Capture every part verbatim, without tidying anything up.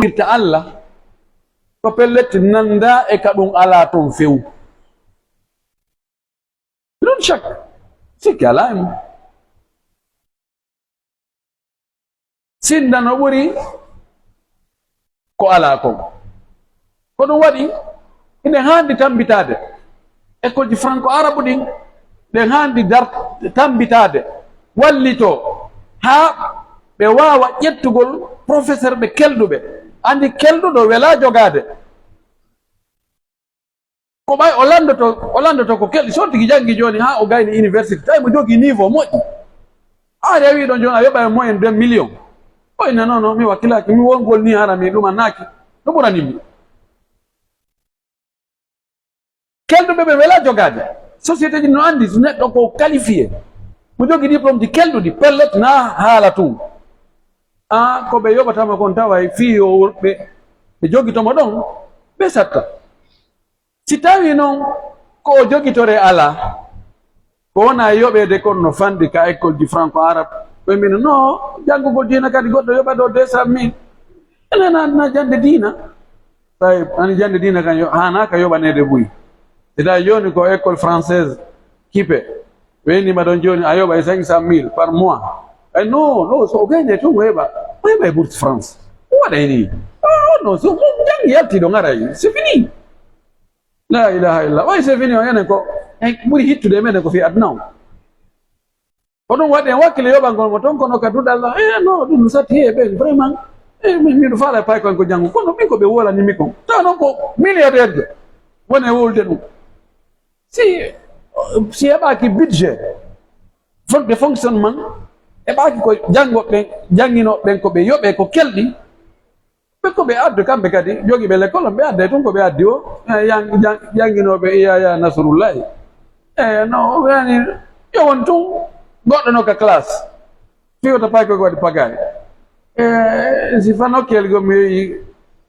Irta Alla, ko pellet nanda e ka ɗum alaa ton few. Ɗum shak, sikki alaa e mum. Sinda no ɓuri ko alaa kon. Ko ɗum waɗi, hiɗen haandi tambitaade. Ekkolji franco arabu ɗin, ɗen haandi dar-, tambitaade, wallitoo, haa ɓe waawa ƴettugol professeur ɓe kelɗuɓe. Anndi kelɗuɗo welaa jogaade. Ko ɓay o lanndoto, o lanndoto ko kelɗi, so tigi janngi jooni haa o gayni université, tawi mo jogii niveau moƴƴi. A ari a wi'i ɗon jooni a yoɓay moyenne deux millions. O inna non, non, mi wakkilaaki, mi wongol ni hara mi ɗumannaaki. No ɓurani mi. Kelɗuɓe ɓe welaa jogaade. Société ji no anndi so neɗɗo ko qualifié. Mo jogii diplôme ji kelɗuɗi, pellet na haala tun. A, ko ɓe yoɓata mo kon taway fii yo ɓe, ɓe jogito mo ɗon, ɓe satta. Si tawii non ko o jogitoree alaa, ko wonaa yoɓeede kon no fanɗi ka école ji franco arabe, ɓe mbino, "Non, janngugol diina kadi goɗɗo yoɓa ɗo deux cent mille. Enen na, na jannde diina." Tawi ani jannde diina kan yo, haanaa ka yoɓaneede buy. Si tawi jooni ko école française kipe, ɓe inni ma ɗon jooni a yoɓa e cinq cent mille par mois. Ay, non, non, so o gayne tun o heɓa, o heɓa e bourse France. O waɗay ni. Oh, non, so mo janngi yalti ɗo ngaray, c'est fini. La ilaha illa. Way c'est fini o enen ko, en ɓuri hittude e meɗen ko fii aduna on. Ko ɗum waɗi en wakkile yoɓangol mo ton, kono ka duɗal, eh, no, ɗum no satti he ɓen, vraiment. Eh, min, miɗo faala e pay kon ko janngu. Kono min ko ɓe wolani mi kon. Tawa non ko milliardaire jo. Woni e wowlude ɗum. Si, si heɓaaki budget fon-, de fonctionnement, heɓaaki ko janngo ɓen, jannginoo ɓen ko ɓe yoɓe ko kelɗi, ɓe ko ɓe addu kamɓe kadi, jogiiɓe lekkol on, ɓe adday tun ko ɓe addi o, eh, yan-, jan-, jannginooɓe Yaya Nasrullahi. Eh, no, yani, yo won tun goɗɗo no ka classe. Fii wota pay ko waɗi pagaari. Eh, si fano kel go mi yehi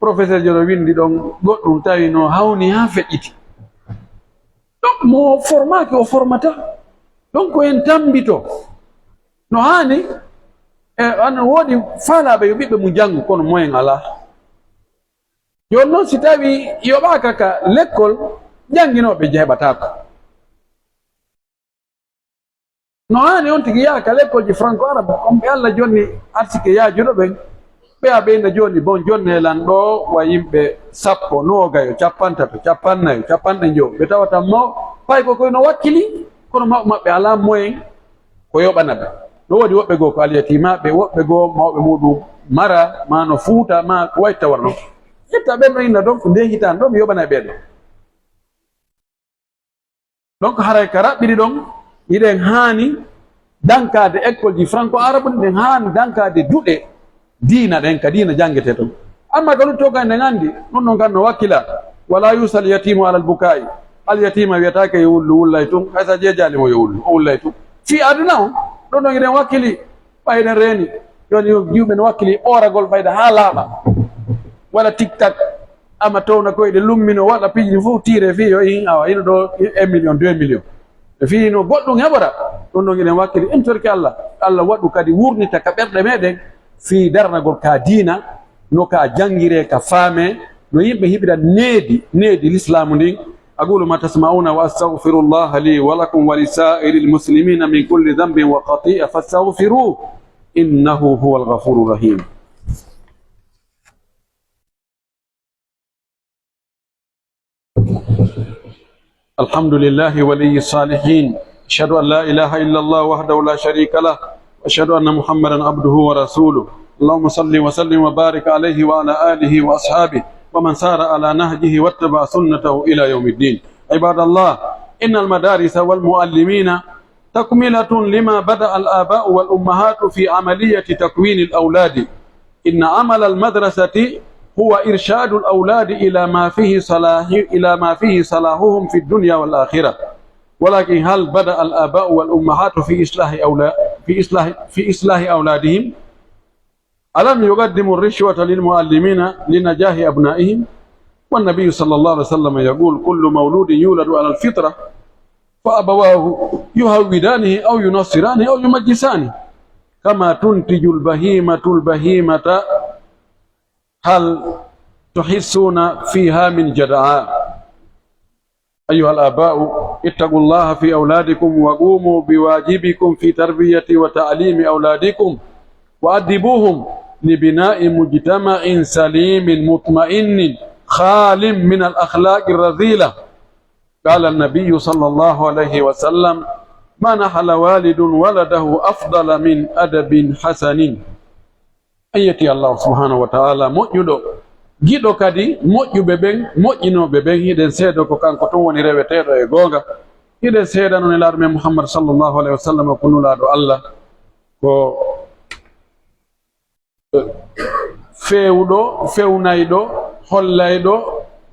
professeur Joro windi ɗon goɗɗum tawi no hawni haa feƴƴiti. Donc, mo formaaki, o formata. Donc, ko en tambito. No haani, e, ana woodi faalaaɓe yo ɓiɓɓe mum janngu, kono moyen alaa. Jooni non, si tawii yoɓaaka ka lekkol, jannginooɓe heɓataako. No haani on tigi yaha ka lekkolji franco arabe, on ɓe Alla jonni arsike yaajuɗo ɓen, ɓe a ɓeyna jooni, bon, jonne lan ɗoo wa yimɓe sappo, noogayo, cappantato, capannayo, capanɗe njoyo, ɓe tawata maw-, pay ko koy no wakkili, kono mawɓe maɓɓe alaa moyen ko yoɓana ɓe. No woodi woɓɓe goo ko alyatimaaɓe, woɓɓe goo mawɓe muɗum mara, maa no fuuta, maa ko wayi tawata non. Ƴetta ɓen no inna donc, nde hitaande ɗoo mi yoɓana ɓee ɗoo. Donc, haray ka raɓɓiɗi ɗon, hiɗen haani dankaade école ji franco arabe ɗin, hiɗen haani dankaade duɗe diina ɗen, ka diina janngete ton. Amma ka luttoo kan, hiɗen anndi, ɗum ɗon kan no wakkila, "Wala yusa al yatimu ala al bukai." Al yatima wiyataake yo wullu, wullay tun, hay sa jeejaali mo yo wullu, o wullay tun. Fii aduna on, ɗum ɗon hiɗen wakkili. Ɓay eɗen reeni, jooni yo jiwɓe no wakkili ɓooragol fayda haa laaɓa. Waɗa tik-tak, ama towna koyɗe, lummino, waɗa piiji ɗin fof, tiire fii yo in, awa, ino ɗo un million, deux millions. E fii no goɗɗum heɓora, ɗum ɗon eɗen wakkili, en torki Allah. Allah waɗu kadi wurnita ka ɓerɗe meɗen fii darnagol ka diina, no ka janngiree, ka faamee, no yimɓe heɓira needi, needi lislaamu ndin. أقول ما تسمعون وأستغفر الله لي ولكم ولسائر المسلمين من كل ذنب وخطيئة فاستغفروه إنه هو الغفور الرحيم. الحمد لله ولي الصالحين. أشهد أن لا إله إلا الله وحده لا شريك له، وأشهد أن محمدا عبده ورسوله. اللهم صل وسلم وبارك عليه وعلى آله وأصحابه ومن سار على نهجه واتبع سنته إلى يوم الدين. عباد الله، إن المدارس والمعلمين تكملة لما بدأ الآباء والأمهات في عملية تكوين الأولاد. إن عمل المدرسة هو إرشاد الأولاد إلى ما فيه صلاح، إلى ما فيه صلاحهم في الدنيا والآخرة. ولكن هل بدأ الآباء والأمهات في إصلاح أولا-، في إصلاح، في إصلاح أولادهم؟ ألم يقدموا الرشوة للمعلمين لنجاح أبنائهم؟ والنبي صلى الله عليه وسلم يقول: "كل مولود يولد على الفطرة فأبواه يهودانه أو ينصرانه أو يمجسانه، كما تنتج البهيمة البهيمة." هل تحسون فيها من جدعاء؟ أيها الآباء، اتقوا الله في أولادكم وقوموا بواجبكم في تربية وتعليم أولادكم، وأدبوهم لبناء مجتمع سليم مطمئن خال من الأخلاق الرذيلة. قال النبي صلى الله عليه وسلم: ما نحل والد ولده أفضل من أدب حسن. En yetti Allahu subhanahu wa ta'ala moƴƴuɗo, giɗo kadi moƴƴuɓe ɓen, moƴƴinooɓe ɓen. Hiɗen seedo ko kanko tun woni reweteeɗo e goonga. Hiɗen seedano Nelaaɗo men Muhammad sallallahu alayhi wa sallam ko Nulaaɗo Allah, ko feewuɗo, fewnayɗo, hollayɗo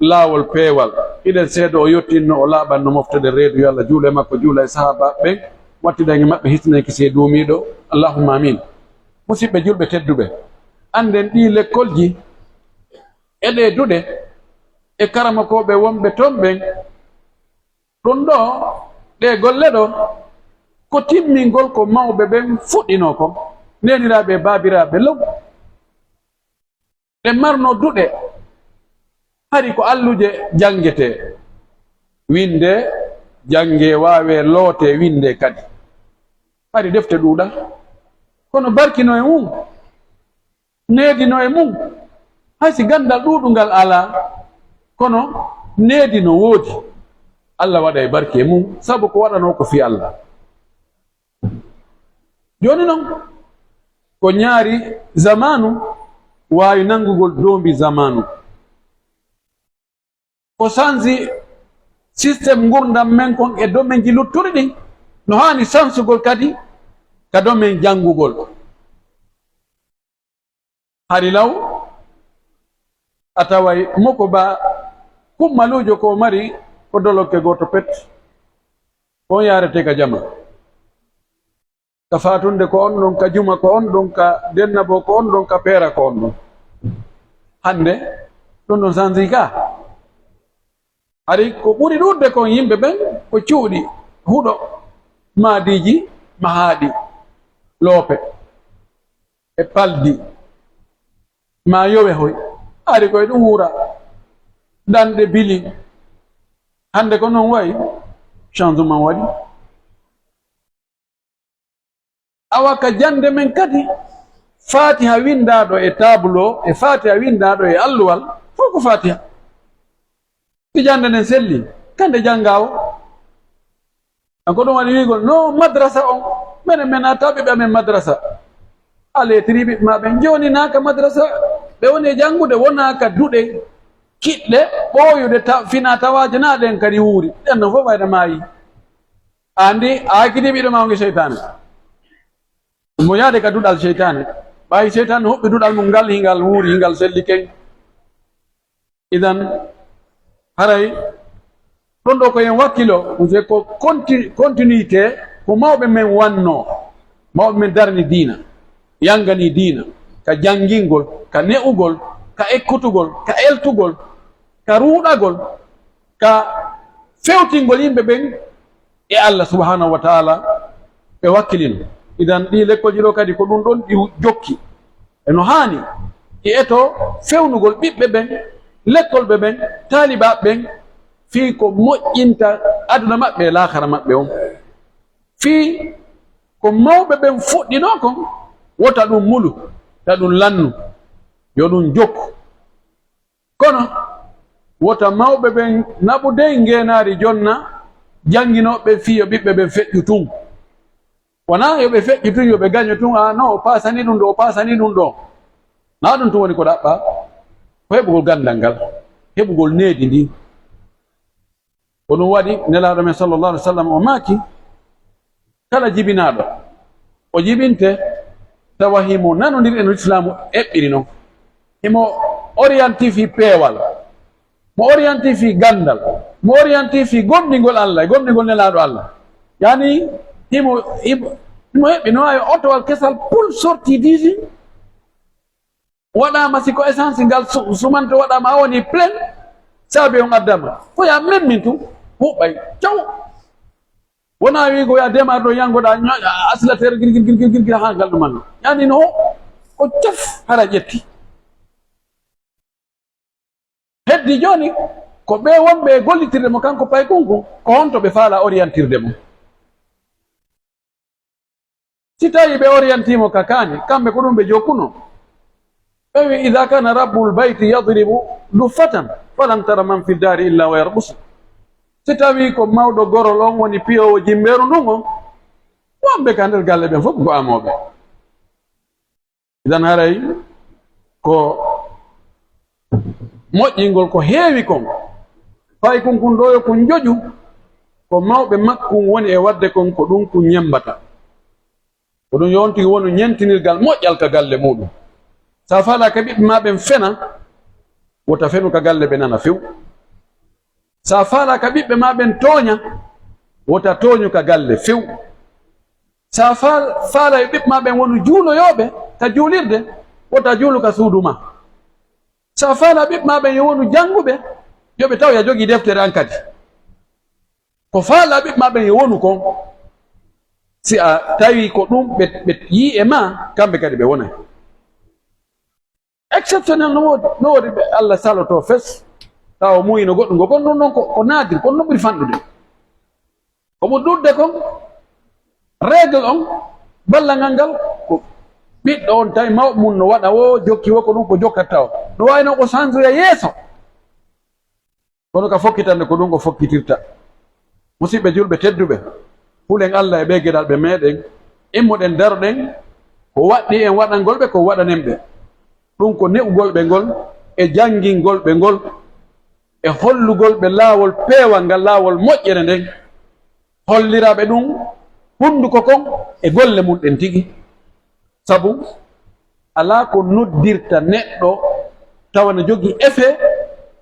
laawol peewal. Hiɗen seedo o yottinno, o laaɓanno mofte ɗen reedu, yo Allah juulu e makko, juula e sahaabaaɓe ɓen, wattida en e maɓɓe, hisna en kisiyee duumiiɗo. Allahumma amin. Musiɓɓe julɓe tedduɓe, annden ɗii lekkolji e ɗee duɗe e karamokooɓe wonɓe ton ɓen, ɗun ɗoo, ɗee golle ɗoo, ko timmingol ko mawɓe ɓen fuɗɗinoo kon, neeniraaɓe e baabiraaɓe law. Ɗe marnoo duɗe, hari ko alluje janngetee, winndee, janngee, waawee, lootee, winndee kadi. Hari defte ɗuuɗaa, kono barki no e mun, needi no e mun. Hay si ganndal ɗuuɗungal alaa, kono needi no woodi. Alla waɗay barki e mun, sabu ko waɗanoo ko fii Alla. Jooni non, ko ɲaari zamaanu waawi nanngugol doombi zamaanu. Ko sansi sistem ngurndan men kon e domenji luttuɗi ɗin, no haani sansugol kadi ka domen janngugol. Hari law, a taway mo ko ba kummaluujo ko mari ko dolokke gooto pet, on yaaretee ka jama. Ka faatunde ko on ɗon, ka juma ko on ɗon, ka dennabo ko on ɗon, ka peera ko on ɗon. Hannde, ɗun ɗon sansi ka. Hari ko ɓuri ɗuuɗude kon yimɓe ɓen ko cuuɗi, huɗo, maadiiji mahaaɗi, loope, e paldi, maa yowe hoy. Hari koy ɗun huura, danɗe bili. Hannde ko non wayi, changement waɗi. Awa ka jannde men kadi, Faatiha winndaaɗo e tableau, e Faatiha winndaaɗo e alluwal, fow ko Faatiha. Si jannde nden selli, kande janngaawo. An ko ɗun waɗi wi'ugol, no madrasa on, menen men a tawi ɓiɓɓe amen madrasa. A leetiri ɓiɓɓe maa ɓen, jooni naa ka madrasa ɓe woni e janngude, wonaa ka duɗe kiɗɗe, ɓooyude, ta-, fina tawaaje, naa ɗen kadi wuuri. Ɗen non fow ɓayda maayi. A anndi, a hakkiti ɓiɗɗo maa on e seytaane. Mo yaade ka duɗal seytaane. Ɓay seytaane huɓɓi duɗal mun ngal, hingal wuuri, hingal selli ken. Idan, haray, ɗun ɗoo ko en wakkilo, c'est ko conti-, continuité, ko mawɓe men wannoo, mawɓe men darni diina, yangani diina, ka janngingol, ka ne'ugol, ka ekkutugol, ka eltugol, ka ruuɗagol, ka fewtingol yimɓe ɓen e Allah subhanahu wa ta'ala, ɓe wakkilino. Idan, ɗii lekkolji ɗoo kadi ko ɗun ɗon ɗi jokki. E no haani ɗi eto fewnugol ɓiɓɓe ɓen, lekkolɓe ɓen, taalibaaɓe ɓen, fii ko moƴƴinta aduna maɓɓe e laakara maɓɓe on. Fii ko mawɓe ɓen fuɗɗinoo kon, wota ɗun mulu, ta ɗun lannu, yo ɗun jokku. Kono, wota mawɓe ɓen naɓu dey ngeenaari jonna jannginooɓe fii yo ɓiɓɓe ɓen feƴƴu tun. Wonaa yo ɓe feƴƴu tun, yo ɓe gaɲo tun, a, no o paasani ɗun ɗoo, o paasani ɗun ɗoo. Naa ɗun tun woni ko ɗaɓɓaa, ko heɓugol ganndal ngal, heɓugol needi ndin. Ko ɗun waɗi Nelaaɗo men sallallahu alaihi wa sallam o maaki, kala jibinaaɗo, o jibinte tawa himo nanondiri e no Lislaamu eɓɓiri non. Himo oriyanti fii peewal, mo oriyanti fii ganndal, mo oriyanti fii gomɗingol Allah e gomɗingol Nelaaɗo Allah. Yani, himo, himo, himo heɓi no waawi otowal kesal pul sorti disi. Waɗaama si ko essence ngal su-, sumanto waɗaama, a woni plein, saabe on addama. Ko ya memmin tun, huɓɓay, caw. Wona wiigo ya demarre ɗo yangoɗa, ñoƴa, accélérateur, gir, gir, gir, gir, gir, gir, haa ngal ɗuman. Yani no, ko caf, hara ƴetti. Jooni, ko ɓee wonɓe e gollitirde mo kanko paykunkun, ko honto ɓe faalaa orientirde mo? Si tawii ɓe orientii mo ka kaani, kamɓe ko ɗun ɓe jokkunoo. Ɓe wi'i, "Idaa kaana rabbul bayti yadribu luffatan, falam tara man fi daari illaa wa yarqusu." Si tawii ko mawɗo gorol on woni piyoowo jimbeeru ndun on, wonɓe ka nder galle ɓen fow ko amooɓe. Idan haray ko moƴƴingol ko heewi kon, paykun kun ɗoo yo kun njoƴu, ko mawɓe makkun woni e waɗde kon, ko ɗun kun ñemmbata. Ko ɗun yo on tigi wonu ñentinirgal moƴƴal ka galle muuɗum. Si a faalaaka ɓiɓɓe maa ɓen fena, wota fenu ka galle ɓe nana few. Si a faalaaka ɓiɓɓe maa ɓen tooña, wota tooñu ka galle few. Si a faal-, faalaa yo ɓiɓɓe maa ɓen wonu juuloyooɓe ka juulirde, wota juulu ka suudu maa. Si a faalaa ɓiɓɓe maa ɓen yo wonu jannguɓe, yo ɓe taw yo a jogii deftere an kadi. Ko faalaa ɓiɓɓe maa ɓen yo wonu kon, si a tawii ko ɗun ɓe, ɓe yi'i e maa, kamɓe kadi ɓe wonay. Exceptionnel no woodi, no woodi ɓe Alla salotoo fes, tawa o muuyino goɗɗun goo. Kono ɗun non ko, ko naadir, kono no ɓuri fanɗude. Ko ɓuri ɗuuɗude kon, règle on, ballal ngal, ko ɓiɗɗo on tawi mawɓe mun no waɗa woo, jokki woo, ko ɗun ko jokkata o. No waawi non o sanjoya yeeso. Kono ka fokkitande ko ɗun o fokkitirta. Musiɓɓe julɓe tedduɓe, hulen Alla e ɓee geɗalɓe meɗen, immoɗen daroɗen ko waɗɗii en waɗangol ɓe ko waɗanen ɓe. Ɗun ko ne'ugol ɓe ngol e janngingol ɓe ngol e hollugol ɓe laawol peewal ngal, laawol moƴƴere nden. Holliraa ɓe ɗun hunnduko kon e golle mun ɗen tigi. Sabu alaa ko noddirta neɗɗo tawa no jogii effet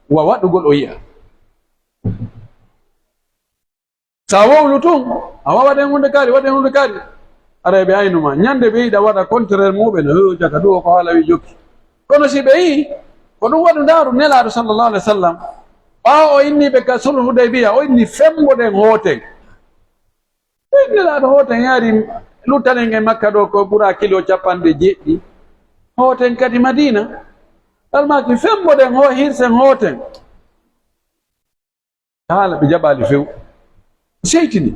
wa waɗugol o yi'a. Si a wowlu tun, a wa-, waɗen huunde kaari, waɗen huunde kaari. Aray ɓe aynu ma. Ñande ɓe yiɗa waɗa contraire muɓɓen, "Hoo, jaka ɗun o ko haala wi jokki." Kono si ɓe yi'i, ko ɗun waɗu ndaaru Nelaaɗo sallallahu alaihi wasallam. Ɓaawo o inni ɓe ka sulhu Hudaybiya, o inni, "Femboɗen hooten." Ɓe inni, "Nelaaɗo, hooten yaari luttanen e Makka ɗoo ko ɓura kilo cappanɗe jeeɗiɗi. Hooten kadi Madiina." Almaaki, "Femboɗen hoo-, hirsen hooten." Haala ɓe jaɓaali few. O seytini.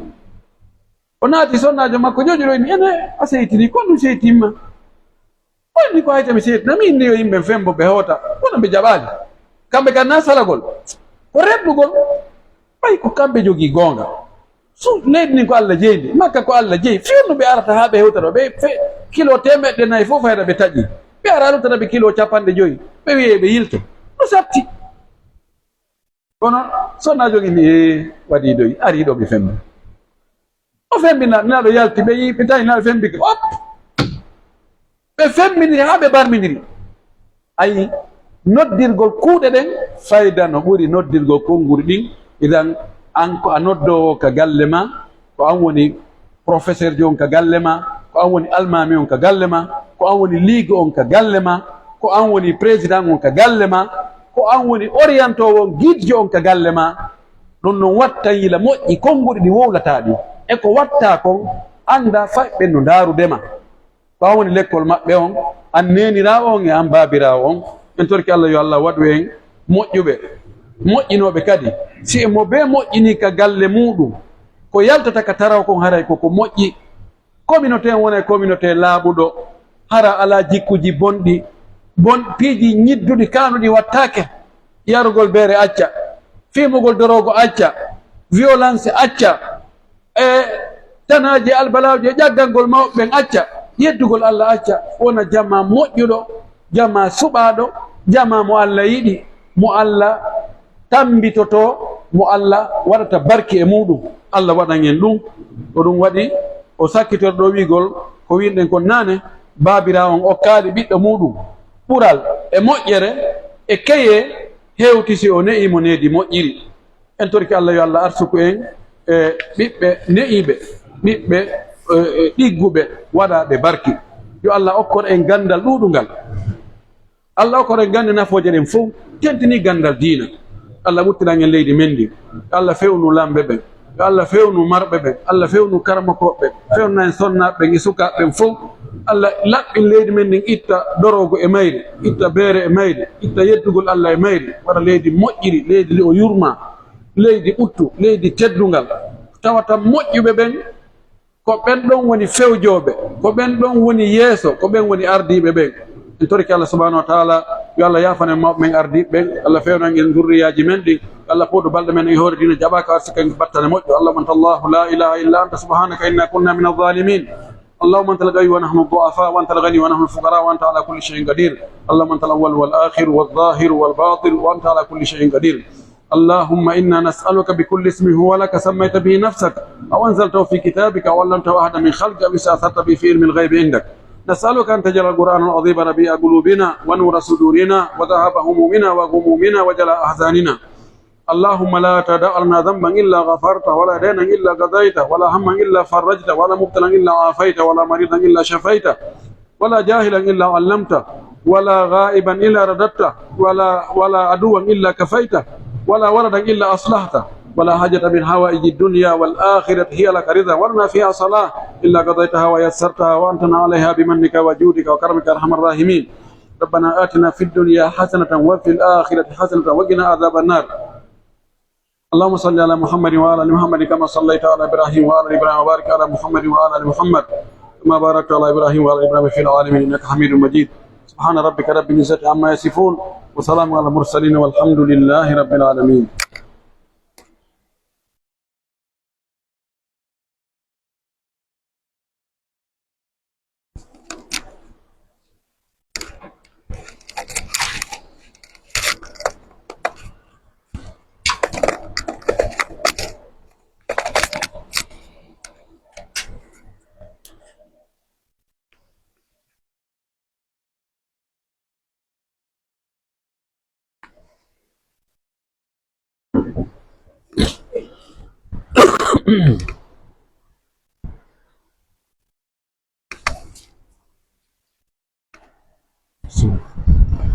O naati sonnaajo makko ƴoƴuɗo, inni, "Ene, a seytini, ko honɗun seytinma?" O inni, "Ko hay to mi seytina, mi inni yo yimɓe fembo ɓe hoota, kono ɓe jaɓaali." Kamɓe kan naa salagol, ko reɓɗugol. Ɓay ko kamɓe jogii goonga. Su leydi ndin ko Alla jeyi ndi, Makka ko Alla jeyi, fii honno ɓe arata haa ɓe hewta ɗoo, ɓe fe-, kilo teemeɗɗe nayi fow fayda ɓe taƴi. Ɓe ara luttata ɓe kilo cappanɗe jowi, ɓe wi'ee ɓe yilto. No satti. Kono sonnaajo on inni, "Ee, waɗii doy, arii ɗoo mi femba." O fembi, Nelaaɗo yalti, ɓe yi'i, ɓe tawi Nelaaɗo fembike. Op! Ɓe fembindiri haa ɓe barmindiri. Ayi, noddirgol kuuɗe ɗen, fayda no ɓuri noddirgol konguɗi ɗin. Idan, an ko a noddoowo ka galle maa, ko an woni professeur jo on ka galle maa, ko an woni almaami on ka galle maa, ko an woni liigo on ka galle maa, ko an woni président on ka galle maa, ko an woni orientoowo on, guide jo on ka galle maa. Ɗun non wattan yila moƴƴi konguɗi ɗi wowlataa ɗin. E ko wattaa kon, anndaa fay ɓen no ndaarude ma. Ko an woni lekkol maɓɓe on, an neeniraawo on e an baabiraawo on. En torike Alla yo Alla waɗu en moƴƴuɓe, moƴƴinooɓe kadi. Si e mo bee moƴƴinii ka galle muuɗum, ko yaltata ka taraw kon haray ko ko moƴƴi. Communauté on wonay communauté laaɓuɗo, hara alaa jikkuuji bonɗi, bon-, piiji ñidduɗi kaanuɗi wattaake. Yarugol beere acca, fiimugol doroogo acca, violence acca, e tanaaji e albalaaji e ƴaggangol mawɓe ɓen acca, yeddugol Alla acca, wona jamaa moƴƴuɗo, jamaa suɓaaɗo, jamaa mo Alla yiɗi, mo Alla tammbitotoo, mo Alla waɗata barki e muuɗum. Alla waɗan en ɗum. Ko ɗum waɗi o sakkitori ɗoo wi'ugol ko wi'unɗen kon naane, baabiraawo on okkaali ɓiɗɗo muuɗum ɓural e moƴƴere e keyee hewti si o ne'ii mo needi moƴƴiri. En torike Alla yo Alla arsuku en e ɓiɓɓe ne'iiɓe, ɓiɓɓe, e, e, ɗigguɓe, waɗaaɓe barki. Yo Alla okkor en ganndal ɗuuɗungal. Alla okkor en gannde nafooje ɗen fow, tentinii ganndal diina. Alla ɓuttinan en leydi men ndin. Alla fewnu lamɓe ɓen. Yo Allah fewnu marɓe ɓen, Allah fewnu karamokooɓe ɓen, fewna en sonnaaɓe ɓen e sukaaɓe ɓen fow. Allah laɓɓin leydi men ndin, itta doroogo e mayri, itta beere e mayri, itta yeddugol Allah e mayri, waɗa leydi moƴƴiri, leydi ndi o yurmaa, leydi ɓuttu, leydi teddungal. Tawata moƴƴuɓe ɓen, ko ɓen ɗon woni fewjooɓe, ko ɓen ɗon woni yeeso, ko ɓen woni ardiiɓe ɓen. En torike Allah subhanahu wa ta'ala, yo Allah yaafan en mawɓe men ardiiɓe ɓen, Allah fewnan en zurriyaaji men ɗin, yo Allah fooɗu balɗe men e hoore diina, jaɓa ka arsika en battane moƴƴo. اللهم أنت الله لا إله إلا أنت سبحانك إنا كنا من الظالمين. اللهم أنت القوي ونحن الضعفاء، وأنت الغني ونحن الفقراء، وأنت على كل شيء قدير. اللهم أنت الأول والآخر والظاهر والباطن، وأنت على كل شيء قدير. اللهم إنا نسألك بكل اسم هو لك سميت به نفسك أو أنزلته في كتابك أو علمته أحدا من خلقك أو استأثرت به في علم الغيب عندك. نسألك أن تجعل القرآن العظيم ربيع قلوبنا ونور صدورنا وذهاب همومنا وغمومنا وجلاء أحزاننا. اللهم لا تدع لنا ذنبا إلا غفرته ولا دينا إلا قضيته ولا هما إلا فرجته ولا مبتلا إلا عافيته ولا مريضا إلا شفيته ولا جاهلا إلا علمته، ولا غائبا إلا رددته، ولا، ولا عدوا إلا كفيته، ولا ولدا إلا أصلحته، ولا حاجة من حوائج الدنيا والآخرة هي لك رضا ولنا فيها صلاح إلا قضيتها ويسرتها وأعنتنا عليها بمنك وجودك وكرمك يا أرحم الراحمين. ربنا آتنا في الدنيا حسنة وفي الآخرة حسنة وقنا عذاب النار. اللهم صل على محمد وعلى آل محمد كما صليت على إبراهيم وعلى آل إبراهيم، وبارك على محمد وعلى آل محمد كما باركت على إبراهيم وعلى آل إبراهيم في العالمين إنك حميد مجيد. سبحان ربك رب العزة عما يصفون، وسلام على المرسلين، والحمد لله رب العالمين.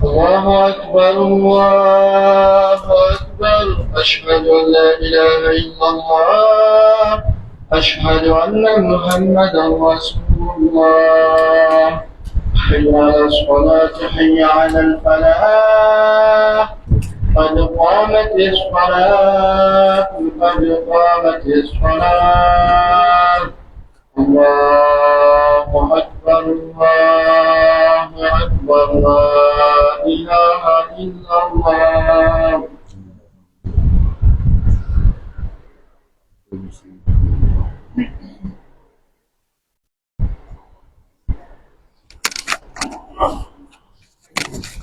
الله أكبر، الله أكبر، أشهد أن لا إله إلا الله، أشهد أن محمدا رسول الله. حي على الصلاة، حي على الفلاح، قد قامت الصلاة، قد قامت الصلاة. الله أكبر، الله أكبر، لا إله إلا الله.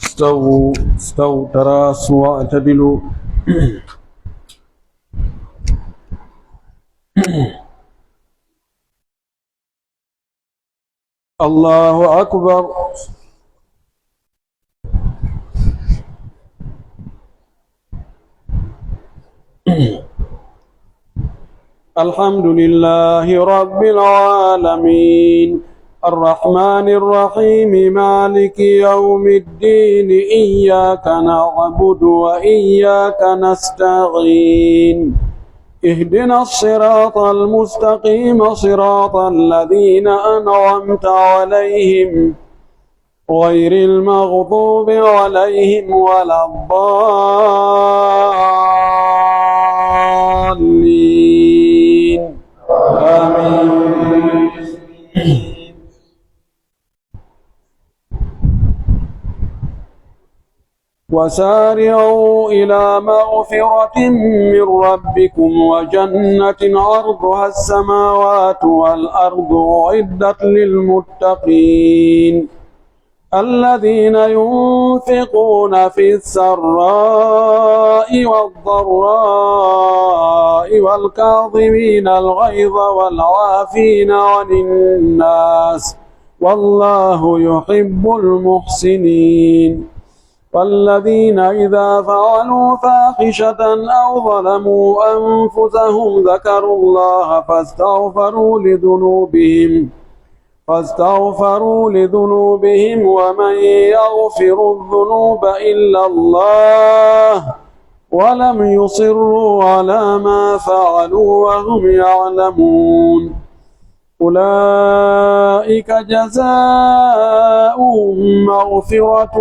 استووا، استووا، تراصوا واعتدلوا. الله أكبر. الحمد لله رب العالمين. الرحمن الرحيم. مالك يوم الدين. إياك نعبد وإياك نستعين. اهدنا الصراط المستقيم، صراط الذين أنعمت عليهم، غير المغضوب عليهم ولا الضالين. آمين. وسارعوا إلى مغفرة من ربكم وجنة عرضها السماوات والأرض أعدت للمتقين، الذين ينفقون في السراء والضراء والكاظمين الغيظ والعافين عن الناس، والله يحب المحسنين. والذين إذا فعلوا فاحشة أو ظلموا أنفسهم ذكروا الله فاستغفروا لذنوبهم، فاستغفروا لذنوبهم ومن يغفر الذنوب إلا الله، ولم يصروا على ما فعلوا وهم يعلمون. أولئك جزاؤهم مغفرة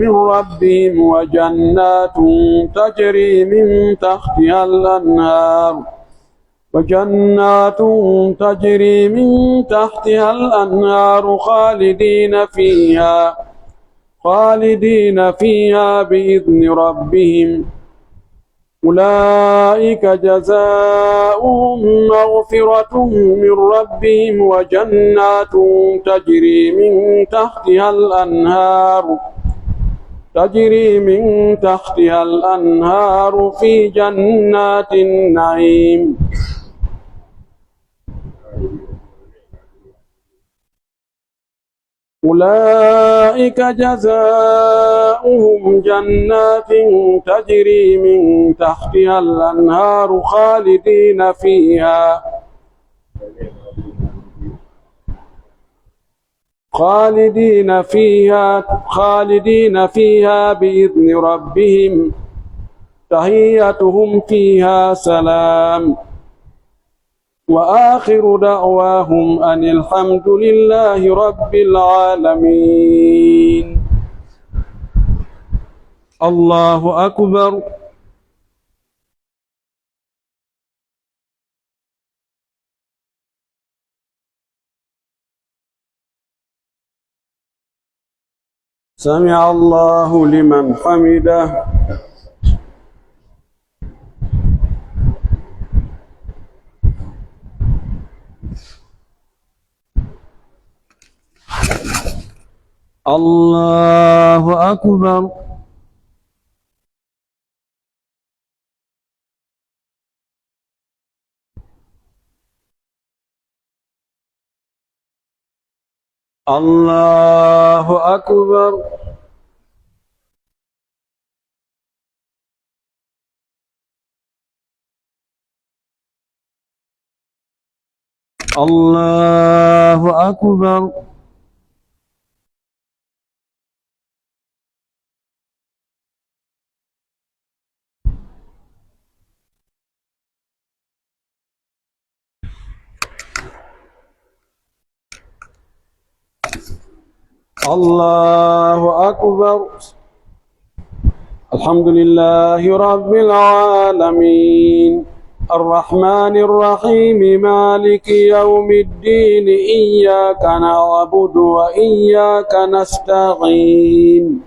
من ربهم وجنات تجري من تحتها الأنهار، وجنات تجري من تحتها الأنهار خالدين فيها، خالدين فيها بإذن ربهم. أولئك جزاؤهم مغفرة من ربهم وجنات تجري من تحتها الأنهار، تجري من تحتها الأنهار في جنات النعيم. أولئك جزاؤهم جنات تجري من تحتها الأنهار خالدين فيها، خالدين فيها، خالدين فيها بإذن ربهم، تحيتهم فيها سلام. وآخر دعواهم أن الحمد لله رب العالمين. الله أكبر. سمع الله لمن حمده. الله أكبر. الله أكبر. الله أكبر. الله أكبر. الحمد لله رب العالمين. الرحمن الرحيم. مالك يوم الدين. إياك نعبد وإياك نستعين.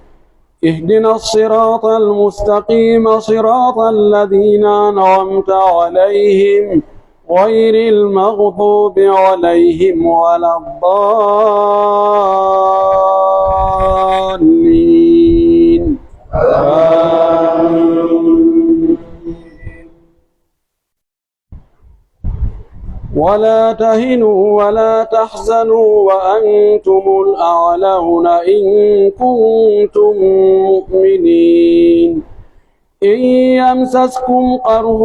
اهدنا الصراط المستقيم، صراط الذين أنعمت عليهم، غير المغضوب عليهم ولا الضالين. آمين. ولا تهنوا ولا تحزنوا وأنتم الأعلون إن كنتم مؤمنين. إن يمسسكم قرح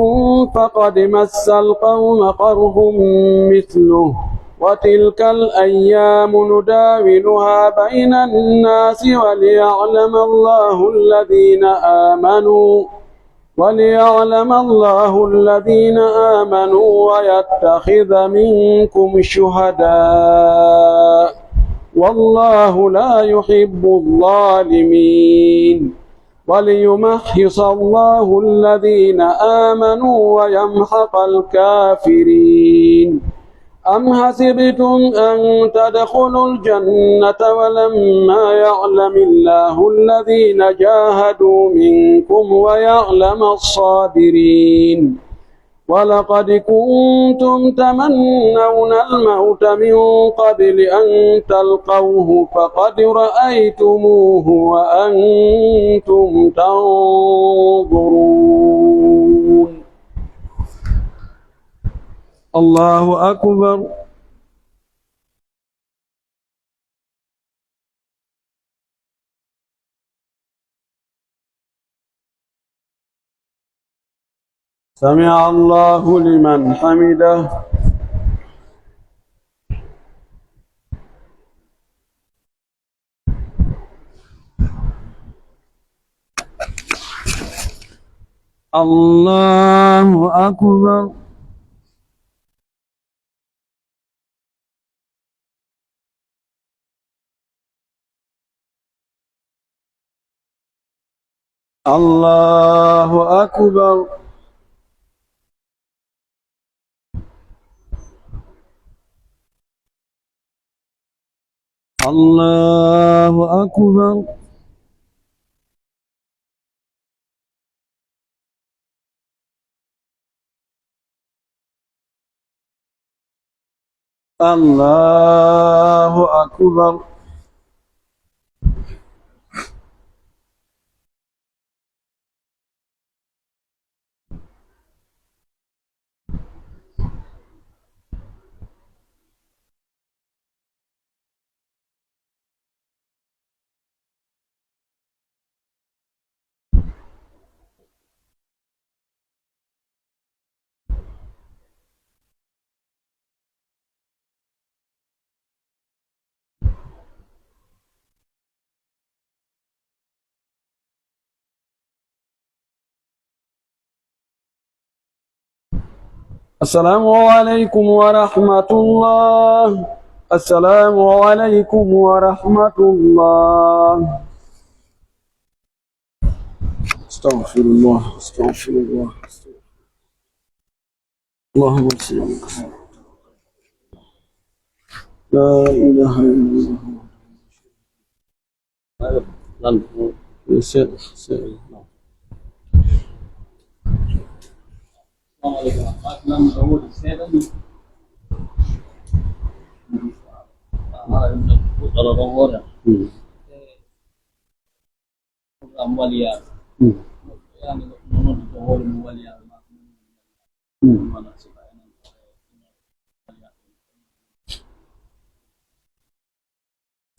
فقد مس القوم قرح مثله، وتلك الأيام نداولها بين الناس وليعلم الله الذين آمنوا، وليعلم الله الذين آمنوا ويتخذ منكم شهداء، والله لا يحب الظالمين، وليمحص الله الذين آمنوا ويمحق الكافرين. أم حسبتم أن تدخلوا الجنة ولما يعلم الله الذين جاهدوا منكم ويعلم الصابرين؟ ولقد كنتم تمنون الموت من قبل أن تلقوه فقد رأيتموه وأنتم تنظرون. الله أكبر. سمع الله لمن حمده. الله أكبر. الله أكبر. الله أكبر. الله أكبر. السلام عليكم ورحمة الله. السلام عليكم ورحمة الله. أستغفر الله، أستغفر الله. اللهم صل على محمد. لا إله إلا الله. Lan, se-, se-, Hmm. Hmm.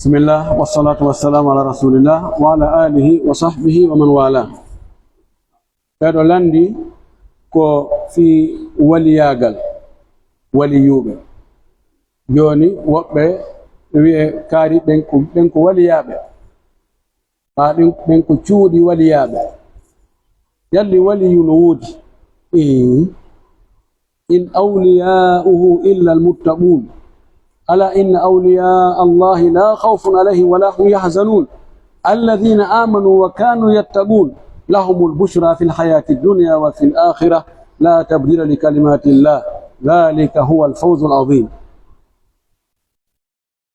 بسم الله والصلاة والسلام على رسول الله وعلى آله وصحبه ومن والاه. Ɓeɗo landi ko fii waliyaagal, waliyuuɓe. Jooni woɓɓe wi'e kaari ɓen ko, ɓen ko waliyaaɓe. Haa ɗin, ɓen ko cuuɗi waliyaaɓe. Yalli waliyu no woodi? Ee. إن أولياؤه إلا المتقون. ألا إن أولياء الله لا خوف عليهم ولا هم يحزنون. الذين آمنوا وكانوا يتقون. لهم البشرى في الحياة الدنيا وفي الآخرة. لا تبديل لكلمات الله. ذلك هو الفوز العظيم.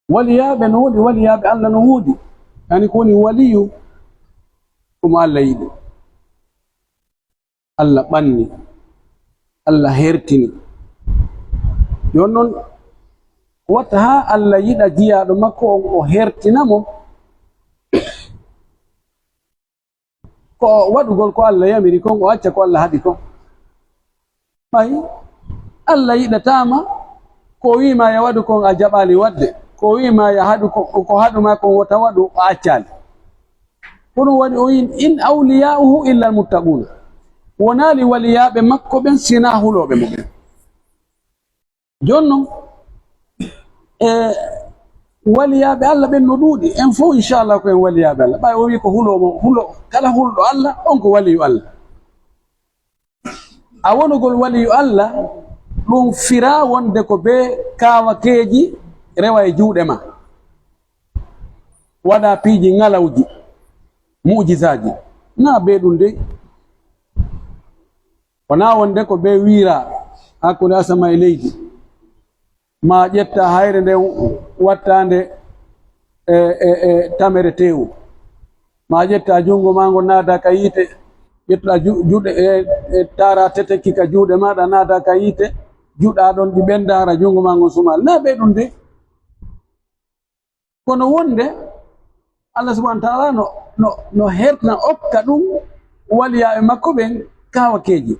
Waliyaaɓe no woodi, waliyaaɓe Alla no woodi. Yani ko woni waliyu, ko mo Alla yiɗi. Alla ɓanni, Alla hertini. Jooni non, ko watta haa Alla yiɗa jiyaaɗo makko on, o hertina mo? Ko waɗugol ko Alla yamiri kon, o acca ko Alla haɗi kon. Ɓay Alla yiɗataama, ko o wi'i ma ya waɗu kon, a jaɓaali waɗde. Ko o wi'i ma ya haɗu ko, ko haɗu ma kon wota waɗu, a accaali. Ko ɗum waɗi o wi'i, "In awliyaa'uhu illa al-muttaquuna." Wonaali waliyaaɓe makko ɓen, sinaa hulooɓe mo ɓen. Jooni non, e waliyaaɓe Alla ɓen no ɗuuɗi. En fow, inchallah, ko en waliyaaɓe Alla. Ɓay o wi'i ko huloo mo, hulo, kala hulɗo Alla, on ko waliyu Alla. A wonugol waliyu Alla, ɗum firaa wonde ko bee kaawakeeji rewa e juuɗe ma. Waɗa piiji ŋalawji, mu'jizaaji. Naa bee ɗum dey. Wonaa wonde ko bee wiira hakkunde asama e leydi. Maa ƴetta hayre nden wattaande e, e, e tamere teewu. Maa ƴetta junngo maa ngon naada ka yiite, ƴettuɗa ju-, juuɗe, e, e taara tetekki ka juuɗe maaɗa naada ka yiite, juɗa ɗon ɗi ɓenda hara junngo maa ngon sumaali. Naa bee ɗum dey. Kono wonde Allah subhanahu wa ta'ala no, no, no hertina okka ɗum waliyaaɓe makko ɓen kaawakeeji.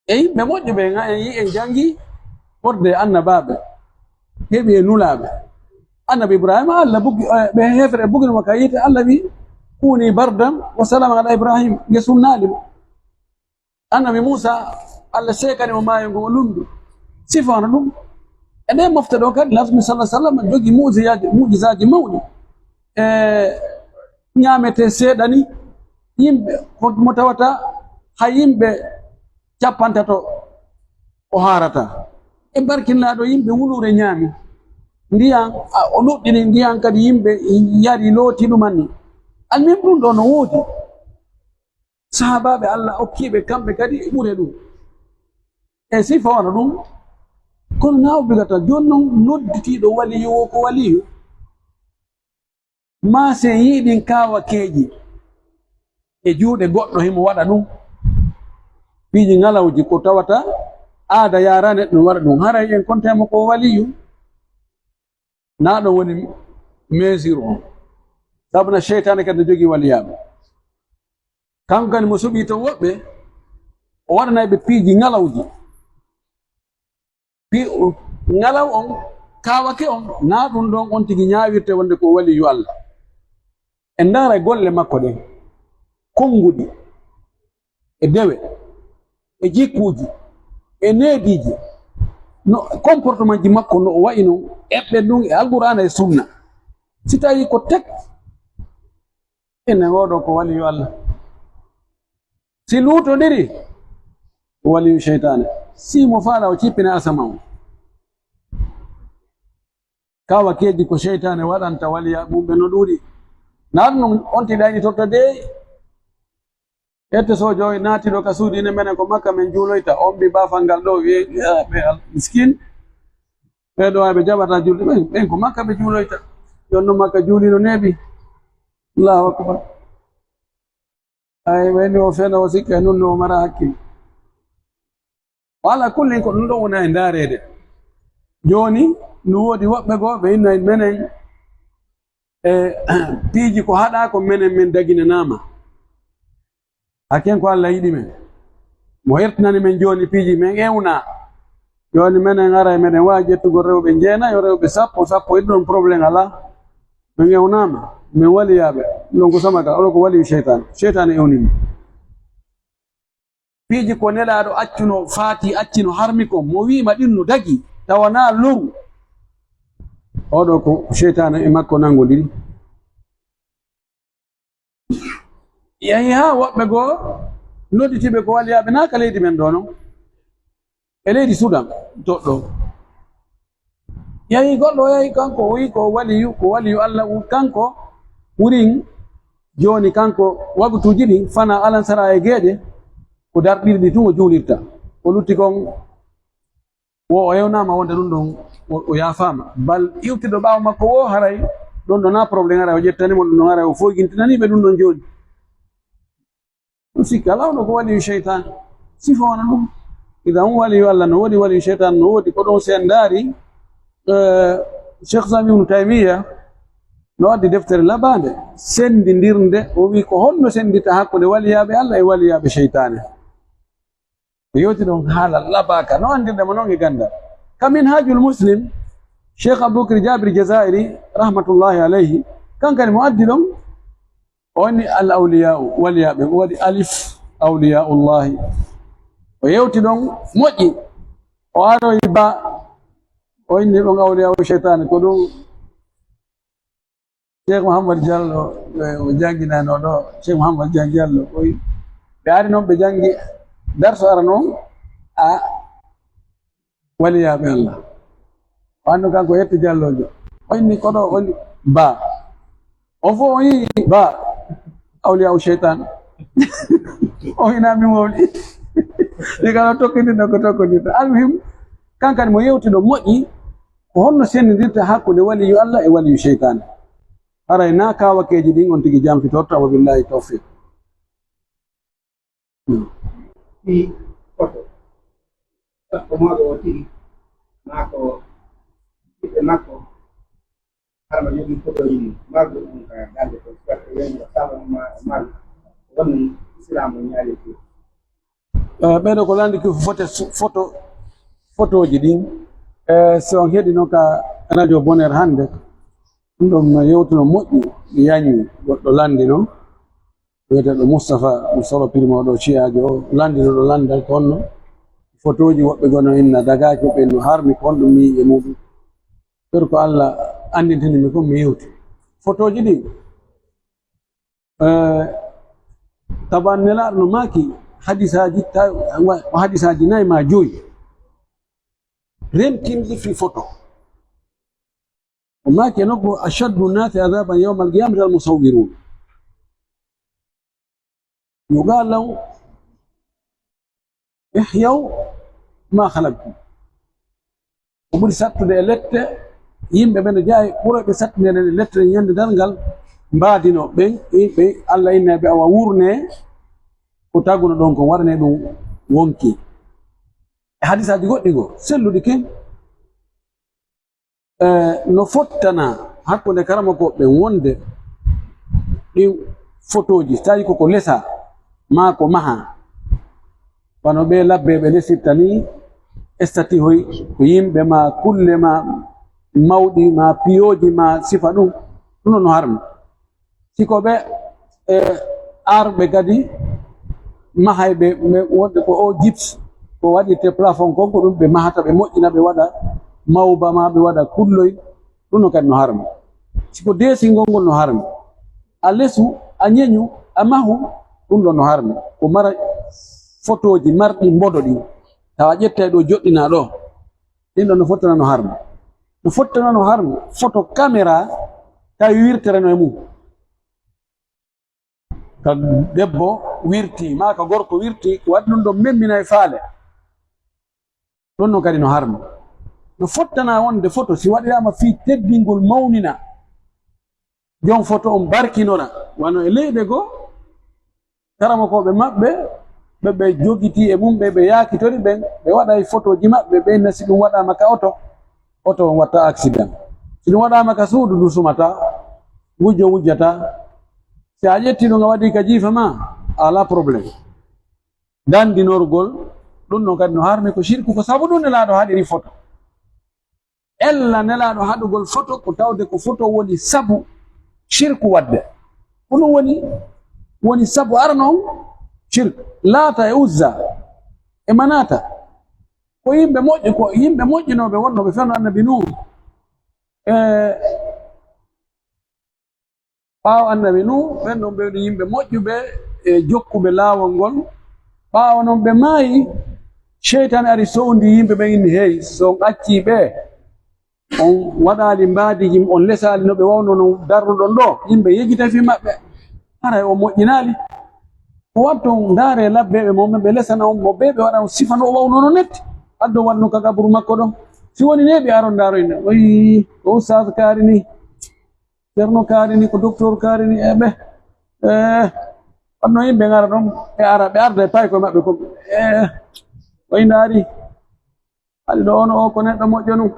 E yimɓe moƴƴuɓe, en, en, en janngi ɓorde e annabaaɓe, heɓi e nulaaɓe. Annabi Ibrahima, Allah bugi, eh, ɓe heefere bugino mo ka yiite, Allah wi, "Kuni bardan wa salaman ala Ibrahim," nge sunnaali mo. Annabi Muusa, Allah seekani mo maayo ngon, o lundu, sifano ɗum. E ɗee mofte ɗoo kadi, Laamɗo sallallahu alaihi wasallam jogi mu'jizaaji, mu'jizaaji mawɗi. E ñaametee seeɗa ni, Yimɓe, ko mo tawata hay yimɓe cappantato o haarata. E barkinnaaɗo yimɓe wuluure ñaami ndiyan, a, o nuɗɗini ndiyan kadi yimɓe yari looti ɗuman ni. Almuhim ɗun ɗoo no woodi. Sahaabaaɓe Allah okkiiɓe kamɓe kadi ɓure ɗun. E sifa wano ɗun, kono na o bigata jooni non nodditiiɗo waliyu wo ko waliyu. Maa si en yi'ii ɗin kaawakeeji e juuɗe goɗɗo himo waɗa ɗun, piiji ŋalawji ko tawata aada yaaraani ɗun waɗa ɗun, haray en kontaay mo ko waliyu. Naa ɗon woni mesure on. Sabu na seytaane kadi no jogii waliyaaɓe. Kanko kadi mo suɓii ton woɓɓe, o waɗanay ɓe piiji ŋalawji. Pi-, ŋalaw on, kaawake on, naa ɗun ɗon on tigi ñaawirte wonde ko waliyu Allah. En ndaara golle makko ɗen, konnguɗi, e dewe, e jikkuuji, e neediiji, no comportement ji makko no o wa'i non, eɓɓen ɗun e Alqur'aana e Sunna. Si tawii ko tek, ene oo ɗoo ko waliyu Allah. Si luutondiri, ko waliyu seytaane. Si mo faala o cippina asama on. Kaawakeeji ko seytaane waɗanta waliyaaɓe mum ɓen no ɗuuɗi. Naa ɗun non on tigi ɗaynitorta dey. Ette soojo on naati ɗoo ka suudu ine menen ko Makka men juuloyta. On mbii baafal ngal ɗoo wi'ee, "Yaa ɓe al-, miskin. Ɓee ɗoo ay ɓe jaɓataa julde ɓen, ɓen ko Makka ɓe juuloyta." Jooni non Makka juuli no neeɓi. Allahu akbar. Ay, wayni o fena, o sikka e non no o mara hakkil. Wa ala kullin ko ɗun ɗon wona e ndaareede. Jooni, no woodi woɓɓe goo ɓe inna en menen, e, piiji ko haɗaa ko menen men daginanaama. Hakken ko Allah yiɗi men. Mo hertinani men jooni piiji men ewnaa. Jooni menen ara e meɗen waawi ƴettugol rewɓe jeenayo, rewɓe sappo, sappo, e ɗon problème alaa. Men ewnaama, men waliyaaɓe. Ɗon ko sama ka, oɗo ko waliyu seytaane. Seytaane ewni mo. Piiji ko Nelaaɗo accuno, faati, accino, harmi kon, mo wi'ima ɗin no dagii, tawa naa loru. Oɗo ko seytaane e makko nanngondiri. Yahi haa woɓɓe goo nodditiiɓe ko waliyaaɓe naa ka leydi men ɗoo non. E leydi Sudan, toɗɗo. Yahi goɗɗo, o yahi kanko, o wi'i ko waliyu, ko waliyu Allah, kanko wurin jooni, kanko wagutuuji ɗin, fana alansara e geeƴe, ko darɗirɗi tun o juulirta. O lutti kon, wo o ewnaama wonde ɗun ɗon o, o yaafaama. Bal iwtirɗo ɓaawo makko wo haray ɗun ɗon na problème, haray o ƴettani mo ɗun ɗon, haray o foygintinanii ɓe ɗun ɗon jooni. Ɗun sikki alaa, oɗo ko waliyu seytaane. Sifa wona ɗun. Idan waliyu Allah no woodi, waliyu seytaane no woodi. Ko ɗun si en ndaari, eh, Cheikh Islam Ibn Taymiyya no addi deftere labaande, sendindirnde. O wi'i ko honno sendita hakkunde waliyaaɓe Allah e waliyaaɓe seytaane. O yewti ɗon haala labaaka, no anndirɗen mo non e ganndal. Ka Minhajul Muslim, Cheikh Abubakar Jabir Jazairi, rahmatullahi alayhi, kankani mo addi ɗon, o inni al awliya'u, waliyaaɓe, o waɗi alif, awliya'ullahi. O yewti ɗon, moƴƴi. O aroyi ba, o inni ɗon awliya'u sheytaani, ko ɗum Cheikh Mouhammad Diallo, eh, o jannginanoo ɗo, Cheikh Mouhammad Diallo, koy ɓe ari noon, ɓe janngi darso arano on, a waliyaaɓe Allah. O anndi kanko yetto Diallojo. O inni ko ɗo, o inni ba. O fof o yii ba, awliyaawu sheytaan. O ina mi mawli. Ɗi kala tokkindirno ko tokkindirta. Almuhim, kankani mo yewti ɗo moƴƴi, ko honno sendindirta hakkunde waliyu Allah e waliyu sheytaani? Haray na kaawakeeji ɗin on tigi janfitorta, wa billahi tawfiq. Hmm. Ɗi foto, sakko mawɗo o tigi, maa ko ɓiɓɓe makko, hara ma jogii fotooji ɗin, marɗo ɗum ka darnde to, sakko wiyande ko saba ma, marɗo, wonno Islaamu ñaali ɗum. Eh, ɓeɗo ko lanndiki foto, foto, fotooji ɗin. Eh, so on heɗino ka radio Bonheur hannde, ɗum ɗon no yewtuno moƴƴi, mi yañi goɗɗo lanndino, wiyeteeɗo Moustapha, mo solo pirmooɗo ciyaajo o, lanndino ɗo lanndal ko honno fotooji woɓɓe gono inna dagaaki, woɓɓe no harmi ko honɗum mi yi'i e muɗum. Ɗer ko Allah anndintini mi kon mi yewti. Fotooji ɗin, Eh, Taban Nelaaɗo no maaki hadisaaji taw-, wa-, hadisaaji nay maa joy. Remtinɗi fii foto. O maaki e nokku, "Ashaddu nnaasi adaaban yawmal qiyaamati al musawwiruun." Yuqaalu lahum, "Ihyaw maa khalaqtum." Ko ɓuri sattude e lette, yimɓe ɓe no jeyaa e ɓurooɓe sattude e lette ñande darngal, mbaadinoo ɓen, ɓe Alla innay ɓe, awa wurnee ko taguno ɗon kon, waɗanee ɗum wonki. E hadisaaji goɗɗi goo, selluɗi ken, eh, no fottana hakkunde karamokooɓe ɓen wonde ɗin fotooji, so tawii ko ko lesaa maa ko mahaa, wano ɓee labbe ɓe lesirta nii, estatihoy ko yimɓe maa kulle maa mawɗi maa piyooji maa sifa ɗum, ɗum no harmi. Si ko ɓe, e, arɓe kadi, mahay ɓe, ɓe wonde ko o gips, ko waɗirte plafond kon, ko ɗum ɓe mahata, ɓe moƴƴina, ɓe waɗa mawba maa, ɓe waɗa kulloy, ɗum no kadi no harmi. Si ko deesingol ngol no harmi, a lesu, a ñeñu, a mahu, ɗum ɗon no harmi. Ko mara fotooji marɗi mbodo ɗin, tawa ƴettay ɗo joɗɗinaa ɗo, ɗin ɗon no fottana no harmi. No fottana no harmi, foto kamera, tawi wirtere no e mum. Ka debbo wirti, maa ka gorko wirti, ko waɗi ɗum ɗon memminay faale. Ɗum non kadi no harmi. No fottana wonde foto, si waɗiraama fii teddingol mawnina, jon foto on barkinora, wano e leyɗe goo, karamokooɓe maɓɓe, ɓe ɓe jogitii e mum, ɓe ɓe yaakitori ɓen, ɓe waɗay fotooji maɓɓe, ɓe na si ɗum waɗaama ka oto, oto on watta accident. Si ɗum waɗaama ka suudu, ndu sumataa, wujjo wujjataa. Si a ƴetti ɗum a waɗi ka jiifa maa, a alaa problème. Dandinorgol, ɗum non kadi no harmi ko shirku, ko sabu ɗum Nelaaɗo haɗiri foto. Ella Nelaaɗo haɗugol foto ko tawde ko foto woni sabu shirku waɗde. Ko ɗum woni, woni sabu arano on shirku. Laata e Uzza e Manaata. Ko yimɓe moƴƴi, ko yimɓe moƴƴinooɓe wonnooɓe fewndo Annabi Nuuhu. E Ɓaawo Annabi Nuuhu, ɓen ɗon ɓe woni yimɓe moƴƴuɓe e jokkuɓe laawol ngol. Ɓaawo non ɓe maayi, seytaane ari sowndi yimɓe ɓen, inni, "Hey, so on accii ɓe, on waɗaali mbaadiiji, on lesaali no ɓe wawnoo non darnuɗon ɗoo, yimɓe yejjitay fii maɓɓe. Haray on moƴƴinaali. Ko watton ndaaree labbeeɓe mon ɓen, ɓe lesana on mo ɓe, ɓe waɗa on sifa no o wawnoo non netti. Addo waɗ non ka qaburu makko ɗon. Si woni neeɓi aron ndaaroy non." Oyi, ko Ustaaz Kaari nii. Ceerno Kaari ni, ko Doktor Kaari ni, e ɓe, eh, wanno yimɓe ngara ɗon, ɓe ara, ɓe arda e paykoy maɓɓe ko, eh, o indaari. Haɗi ɗo ono o ko neɗɗo moƴƴo nun.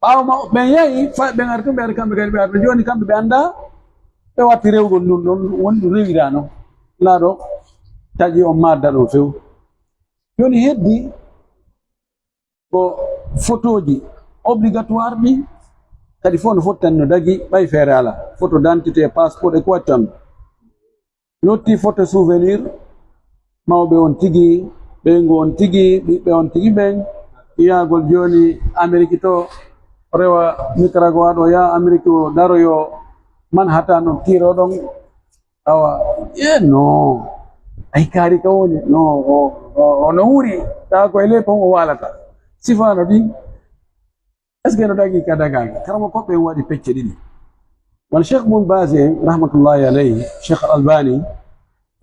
Ɓaawo ma, ɓen yahi, fa-, ɓen ari tun, ɓe ari kamɓe kadi, ɓe arda. Jooni kamɓe ɓe anndaa, ɓe watti rewgol nun ɗon, woni ɗum rewira non. Laaɗo taƴi on maadda ɗon few. Jooni heddi, ko fotooji obligatoire ɗi, kadi fof no fottani no dagi, ɓay feere alaa. Photo d'identité, passeport e ko wattan. Yotti photo souvenir, mawɓe on tigi, ɓeyngu on tigi, ɓiɓɓe on tigi ɓen, yaagol jooni Ameriki to, rewa Nicaragua ɗo, yaa Ameriki o daroyo Manhattan, on tiro ɗon, Awa, e no, ay kaari ka woni, no, o, o, o no wuri, tawa ko e ley pon o waalata. Sifaano ɗin, est-ce que no dagi ka dagaaki? Karama ko ɓen waɗi pecce ɗiɗi. Won Cheikh Bun Baz en, rahmatullahi alayhi, Cheikh Albani,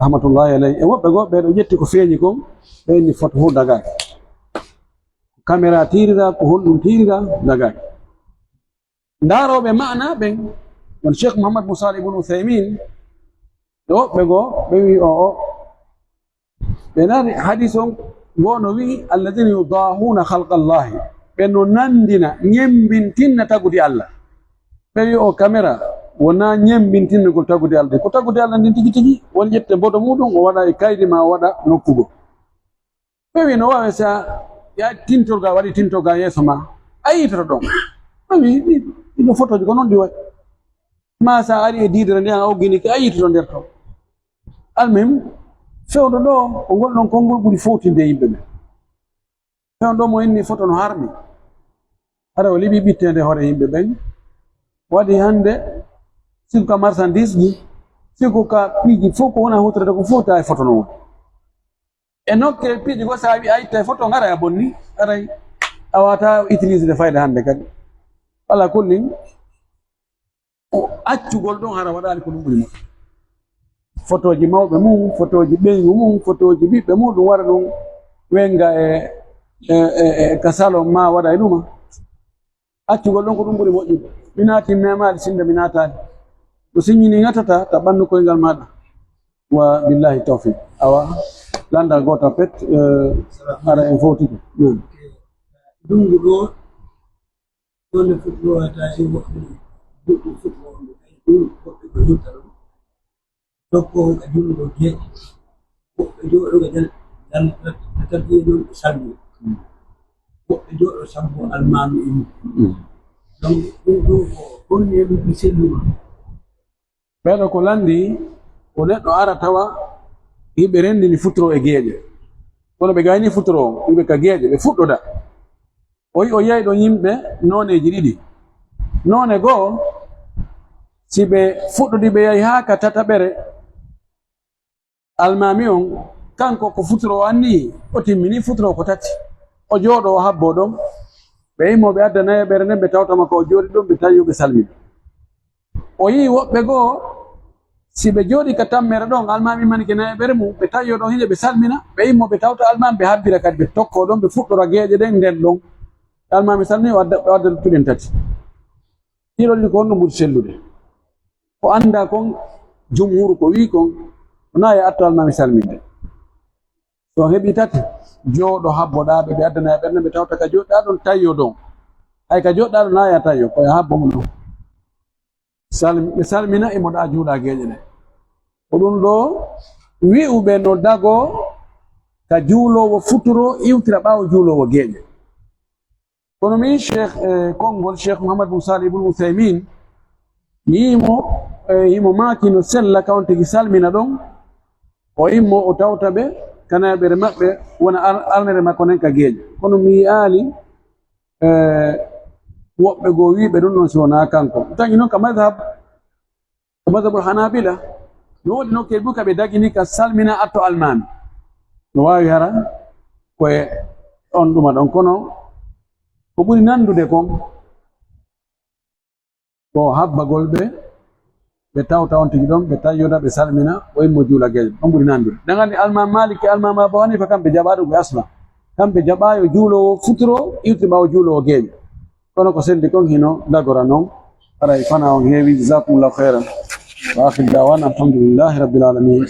rahmatullahi alayhi, e woɓɓe goo, ɓe ɗo ƴetti ko feeñi kon, ɓe inni foto fof dagaaki. Kamera tiirira, ko honɗum tiirira, dagaaki. Ndaarooɓe maana ɓen, won Cheikh Muhammad Musa Ibn Uthaymin, e woɓɓe goo, ɓe wi'i, o, o, ɓe nani hadis on goo no wi'i, "Alladhina yudahuna khalqa Allahi." Ɓe no nandina, ñembintinna tagudi Allah. Ɓe wi'i, o kamera, wonaa ñembintinnagol tagudi Allah. Ko tagudi Allah ndin tigi tigi, woni ƴette bodo muɗum, o waɗa e kaydi ma, o waɗa nokku goo. Ɓe wi'i, no waawi si a, ya tintorga, waɗi tintorga yeeso ma, a yiitoto ɗon. Ɓe wi'i, ɗi, ɗi no fotooji ko non ɗi wayi. Maa sa ari e diidere nden, a ogginike, a yiitoto nder ton. Almuhim, fewndo ɗo, ko ngol ɗon konngol ɓuri fowtinde yimɓe ɓen. Fewndo mo inni foto no harmi. Hara o liɓi ɓitteende hoore yimɓe ɓen. Waɗi hannde, sibu ka marchandise ji, Siku ka piiji fof ko wona huutorede ko fof tawi foto no woni. E nokke piiji goo, so a wi'i a ittay foto, ngaray a bonni, aray a waawataa utilisde fayda hannde kadi. Alaa kullin, o accugol ɗon hara waɗaali ko ɗum ɓuri moƴƴi. Fotooji mawɓe mum, fotooji ɓeyngu mum, fotooji ɓiɓɓe mum, ɗum waɗa ɗum wenga e, e, e, e ka salon ma waɗa e ɗuma. Accugol ɗon ko ɗum ɓuri moƴƴude. Mi naati, mi memaali, sinda mi naataali. Ko siññini ŋatata ta ɓandu koyngal maaɗa. Wa billahi tawfiq. Awa, landa goota pet, eh, ara en fowtike. Naam. Dungu ɗo, ɗo nde fuɗɗorata e woɓɓe, woɓɓe fuɗɗorɓe, ay ɗum, woɓɓe ko yurta ɗon. Tokko ka junngo geeƴe. Woɓɓe jooɗo ka jal-, jal-, ka tabiye non ɓe salmina. Mm. Woɓɓe jooɗo sabbo almaami en. Mm. Donc, ɗum ɗum ko honno e ɗum ɓe selluma. Ɓeeɗo ko lanndi, ko neɗɗo ara tawa hiɓe renndini futuro e geeƴe. Kono ɓe gayni futuro on, hiɓe ka geeƴe, ɓe fuɗɗoda. O yi-, o yi'ay ɗon yimɓe nooneeji ɗiɗi. Noone goo, si ɓe fuɗɗodi, ɓe yahi haa ka tataɓere, almaami on, kanko ko futuro o anniyi, o timmini futuro ko tati. O jooɗo, o habbo ɗon. Ɓe immo, ɓe adda nayaɓere nden, ɓe tawta mo ka o jooɗi ɗon, ɓe tawi, ɓe salmina. O yi'i woɓɓe goo, si ɓe jooɗii ka tammere ɗon, almaami manike nayaɓere mum, ɓe tawi ɗon hinde, ɓe salmina, ɓe immo, ɓe tawta almaami, ɓe habbira kadi, ɓe tokko ɗon, ɓe fuɗɗora geeƴe ɗen nden ɗon. Almaami salmini, o adda, o adda luttuɗen tati. Ɗiɗo ɗin ko honno ɓuri sellude? Ko anndaa kon, jumhur ko wi'i kon, wonaa e atto almaami salminde. So on heɓii tati, jooɗo habboɗaa ɓe, ɓe addana e ɓernde, ɓe tawta ka jooɗɗaa ɗon, tawi ɗon. Hay ka jooɗɗaa ɗon, naa ya tawi, ko ya habbo mo ɗon. Salm-, ɓe salmina, imo ɗaa juulaa geeƴe ɗen. Ko ɗum ɗoo wi'uɓe no dagoo ka juuloowo futuro iwtira ɓaawo juuloowo geeƴe. Kono min Cheikh, eh, konngol Cheikh Mouhammad bin Salih ibn Uthaymin, mi yi'i mo, eh, himo maaki no sella ka on tigi salmina ɗon, o immo o tawta ɓe, ka nayaɓere maɓɓe wona ar-, arnere makko nden ka geeƴe. Kono mi yi'aali, eh, woɓɓe goo wi'uɓe ɗum ɗon si wonaa kanko. Tawi non ka madhab, ko mazhabul Hanabila, no woodi nokkeeli buka ɓe dagini ka salmina atto almaami. No waawi hara ko e on ɗuma ɗon, kono ko ɓuri nandude kon, ko habbagol ɓe, ɓe tawta on tigi ɗon, ɓe tayyoda, ɓe salmina, o immo juula geeƴe. On ɓuri nandude. Ɗen anndi almaami Maalik e almaami Abu Hanifa, kamɓe jaɓaa ɗum ko asla. Kamɓe jaɓaa yo juuloowo futuro iwti ɓaawo juuloowo geeƴe. Kono ko sendi kon hino dagora non. Haray fana on heewi, jazakumullahu khairan. Wa akhir da'wana alhamdulillahi rabbil alamin.